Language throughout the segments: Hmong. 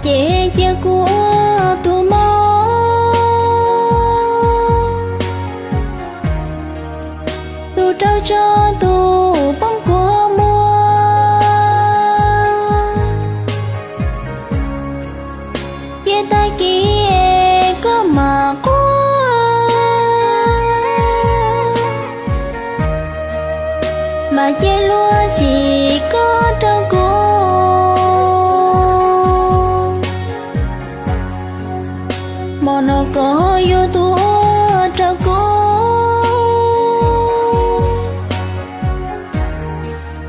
ces cia kuv ua tus mob, tus raug tso tus poob kua muag. Cia tag kis es koj mam quaj, mas cia luag tsim koj rau kuv. Hmo no koj yuav tus ua rau kuv,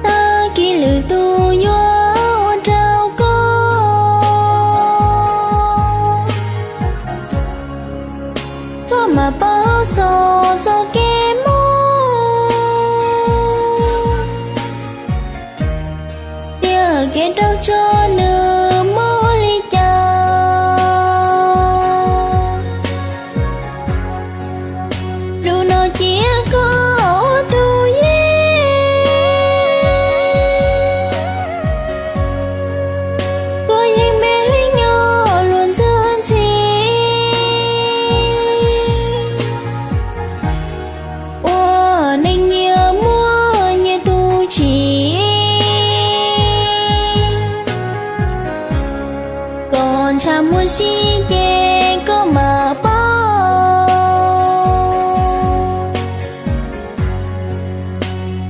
tag kis lwm tus yuav ua rau koj, koj mam paub txog txoj kev mob, tiag kev raug tso nws mob li cas. Lus no cia koj ua tus yeej, koj yeej me nyob luag ntxhi ntxhi, ua neej nyias muaj nyias tus tsim. Koj ntshav muaj sib ces koj mam paub,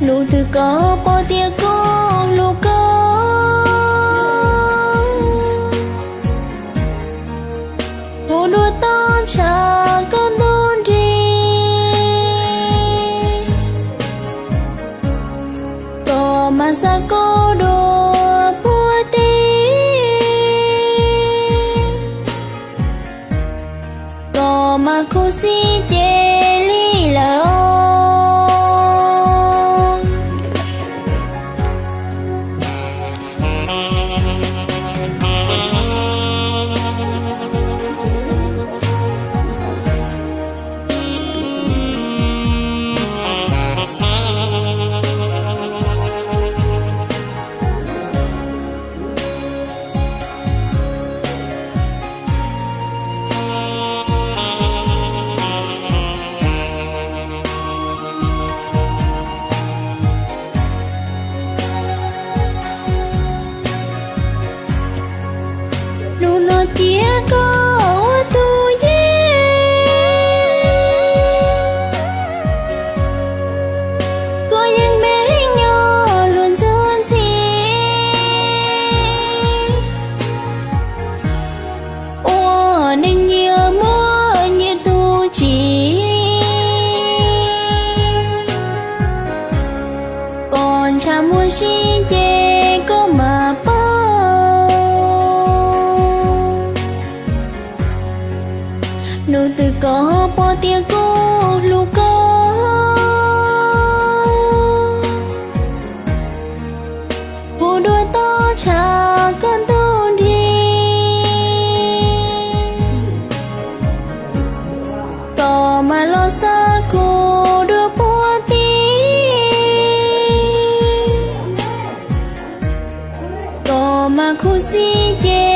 lub twg koj pom tias kuv hlub koj, kuv dua toj tshav koj ntug nrig, koj mas xa kuv dua puag tim, koj mas khuv xim ces lig lawm os. Lub no cia koj ua tus yeej, koj yeej me nyob luag ntxhi ntxhi, ua neej nyias muaj nyias tus tsim. Koj ntshav muaj sib ces koj mam paub, lub twg koj pom tias kuv hlub koj, kuv dua toj tshav koj ntug nrig, koj mas los xa kuv dua puag tim, koj mas khuv xim ces